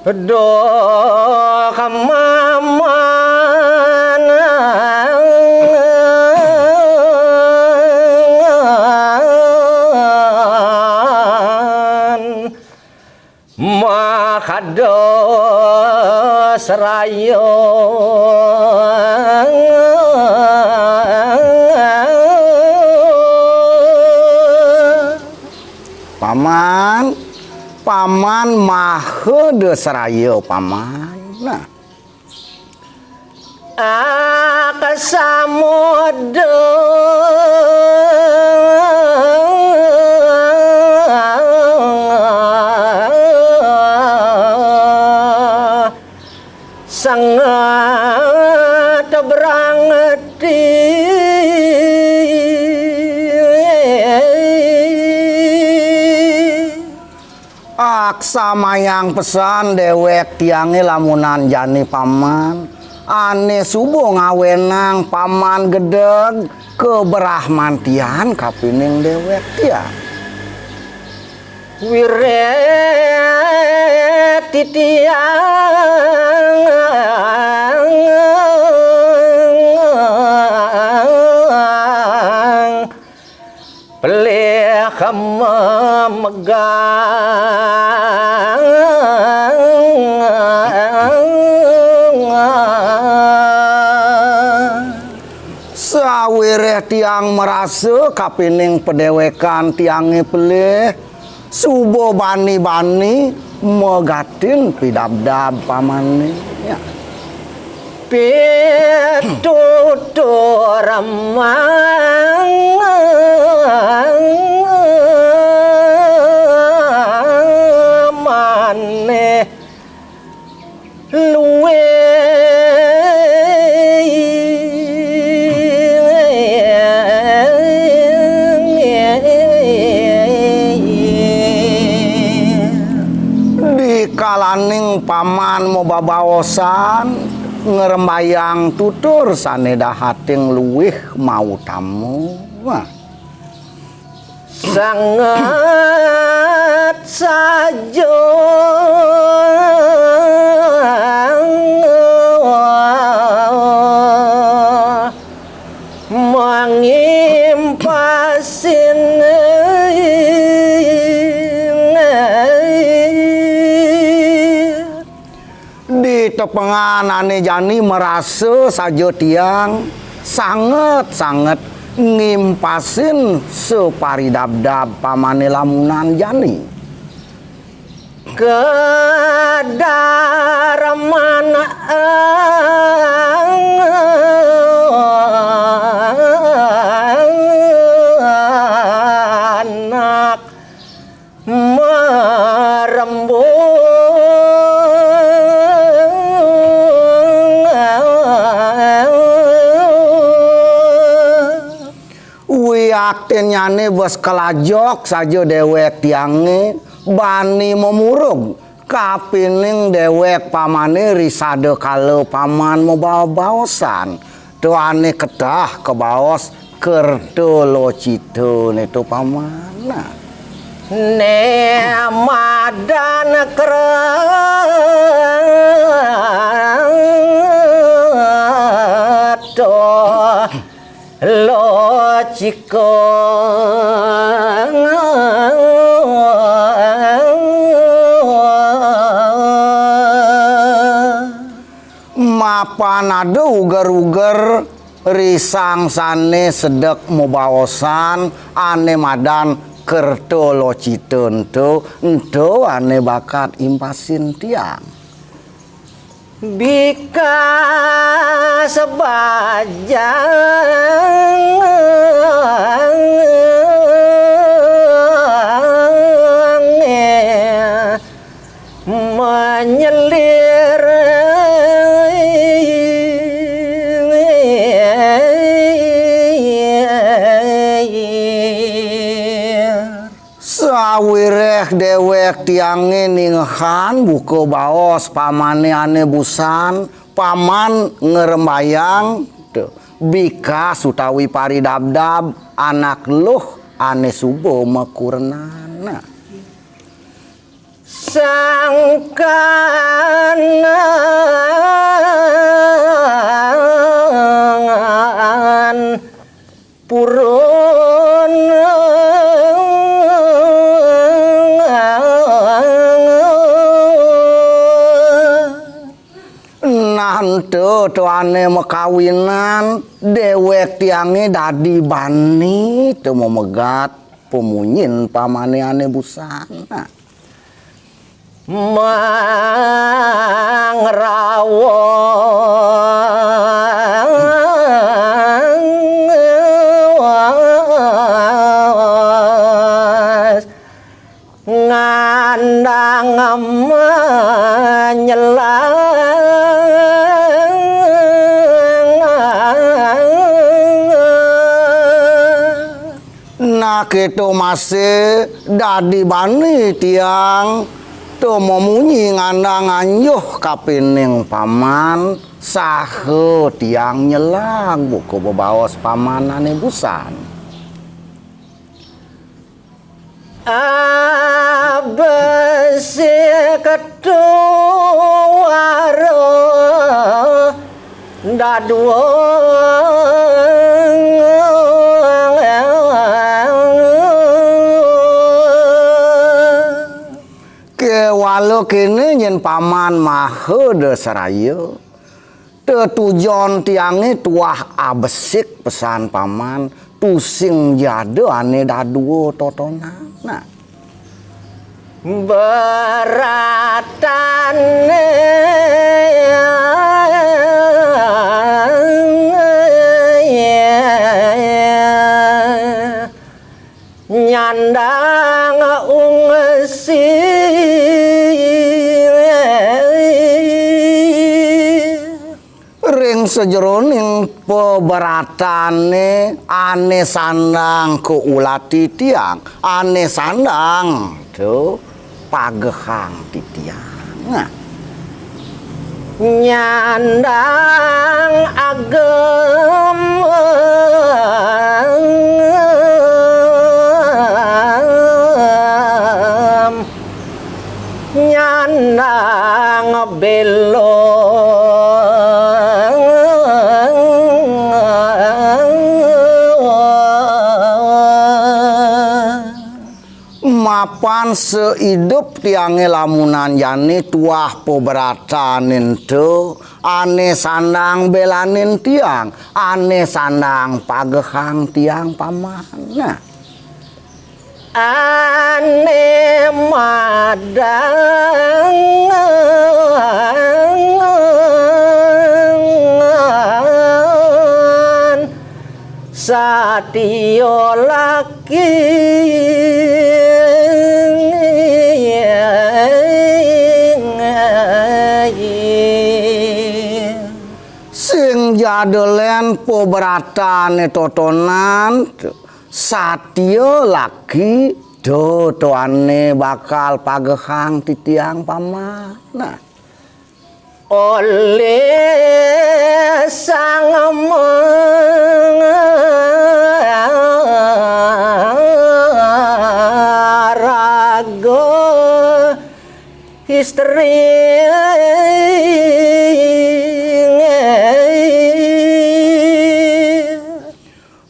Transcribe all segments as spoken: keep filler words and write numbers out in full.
Duh, Paman. Makada seraya. Paman, Paman mahada seraya, Paman. Nah. Akasamada. Sangat berangti. Aksamayang pesan dewek tiange lamunan jani, Paman. Ane suba ngawenang Paman gedeg kabrahmantian kapining dewek tiang. Wiréh titiang pelih memegang. Sawiréh tiang marasa kapining padéwékan tiangé pelih, suba bani-bani magatin pidabdab pamané. Ya. Pitutur manéh luwih. Dikalaning Paman mababaosan ngrembayang tutur sané dahating luwih mautama. Wah. Sanget saja mangimpasin. Di tepengan ané jani marasa saja tiang sanget-sanget ngimpasin saparidabdab pamané lamunan jani. Kedarman anak marembung. Wiaktinnyané bes kalajok saja déwék tiangé bani mamurub kapining déwék pamané ri sada kala Paman mabaosan. Tuané ketah kabaos kerta locitané to, Paman. Nah. Né madan kerta locika. Mapan ada uger-uger risang sané sedek mabaosan ané madan kerta locita ento, ento ané bakat impasin tiang. Bika sebajang menyelir. Sawiréh déwék tiangé ningehan buka baos pamané ané busan, Paman ngrembayang, tuh, bikas utawi paridabdab anak luh ané suba makurenan. Sangkanan purun. Nah, ento to ané makawinan, déwék tiangé dadi bani to mamegat pamunyin pamané ané busana. Mangrawos ngandang manyelang. Nah, kéto masih dadi bani tiang to mamunyi ngandang anjuh kapining paman saha tiang nyelang, buka bebaos paman ané busan. Abesik tuara dadua. Kéwala kéné nyén Paman Maha Dasraya. Tetujon tiangé tuah abesik pesan Paman, tusing jada ané dadua totonan. Nah. Beratané nyandang ungsi. Ring sajeroning paberatané ané sandang kaulati tiang, ané sandang to pagehang titiang. Nah. Nyandang agem nyandang bélo. Mapan saidup tiangé lamunan jani tuah paberatané ento, ané sandang bélanin tiang, ané sandang pagehang tiang Paman. Nah. Ané madangan satia laki. Sing jada lén paberatané totonan, satia laki, to, to ané bakal pagehang titiang Paman. Nah. Olih sang maraga istri.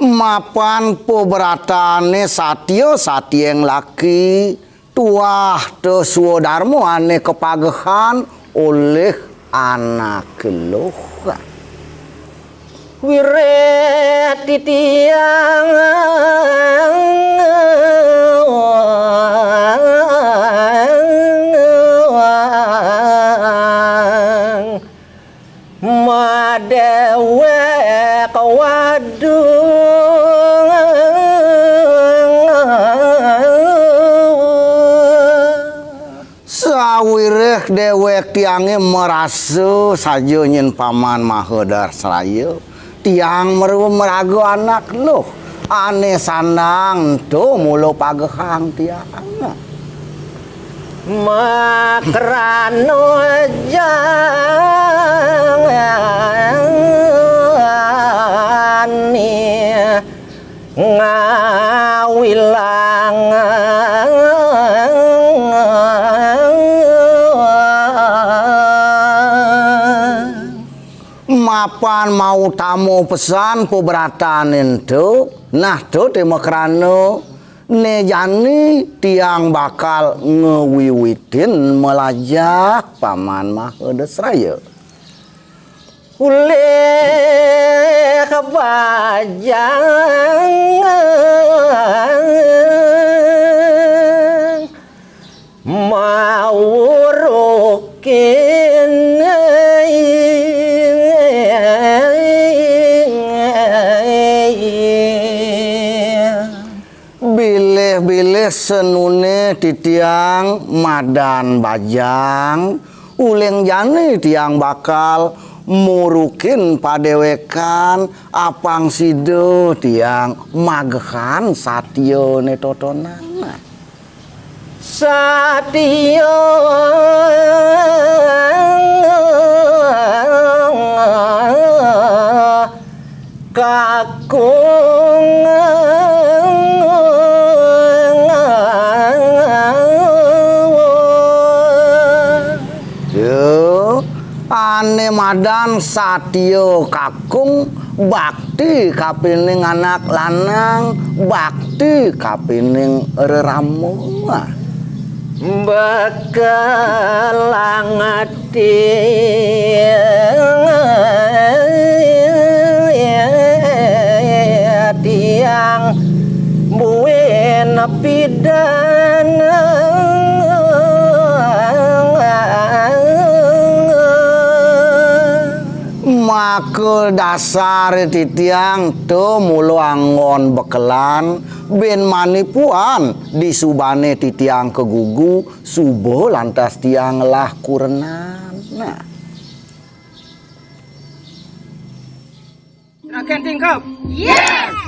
Mapan paberatané satia, satiang laki, tuah to swadarma ané kapagehan olih anak luh. Wiréh titiang madéwék wadung. Sawiréh déwék tiangé marasa saja nyén Paman Maha Dasraya, tiang mara-, maraga anak luh, ané sandang ento mula pagehang tiang. Makrana jani ngawilang. Apan mautama pesan pabratan ento, nah to tema krana né jani tiang bakal ngewiwitin malajah Paman Mahadasraya. Ulih bajang maurukin. Bilih-bilih senuné titiang madan bajang, uling jani tiang bakal murukin padéwékan, apang sida tiang magehan satyané totonan. Satya kakung. Ya, ané madan satya kakung, bakti kapining anak lanang, bakti kapining rerama. Bekelang tiang buin pidan. Maka dasar titiang to mula anggon bekelan, bin mani puan disubané titiang kagugu, suba lantas tiang ngelah kurenan. Nah. Raken Tingkep. Yes.